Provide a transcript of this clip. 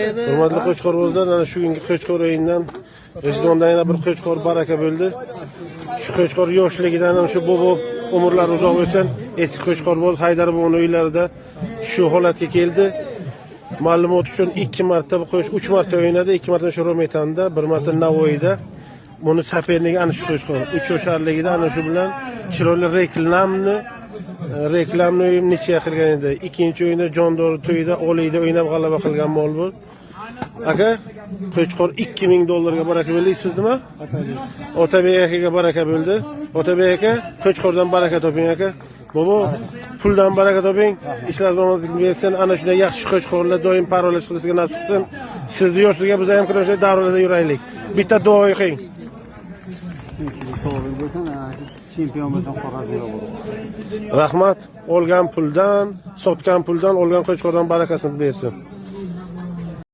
Edi. Hurmatli qo'chqorbozlar, ana shu kungi qo'chqor o'yinidan G'ijduvondan yana bir qo'chqor baraka bo'ldi. Shu qo'chqor yoshligidan ham shu bobo, umrlari uzoq bo'lsin, eski qo'chqorboz Haydar boboni uylarida shu holatga keldi. Ma'lumot uchun, ikki marta bu qo'ch, uch marta o'ynadi, ikki marta shu Rometanda, bir marta Navoiyda. Buni соперник i ana shu qo'chqor. 3 yosharligida ana shu bilan chiroyli reklamni ничья qilgan edi. Ikkinchi o'yinda Jondor to'yida Oliyda o'ynab g'alaba qilgan mol bu. Aka, qo'chqor 2000 dollarga baraka bo'ldi. Ismingiz nima? Otabek akaga baraka bo'ldi. Otabek aka, qo'chqordan baraka toping, aka. Bobo, puldan baraka toping. Ishlar omadlik bersin. Ana shunday yaxshi qo'chqorlar doim parvarish qilishga nasib qilsin. Sizni yoshligiga biz ham kirib davrlarda yuraylik. Bitta duo qiling. Sog'lik bo'lsin, chempion bo'lsin, Xorazmga borib. Rahmat. Olgan puldan, sotgan puldan, olgan qo'chqordan barakasini bersin.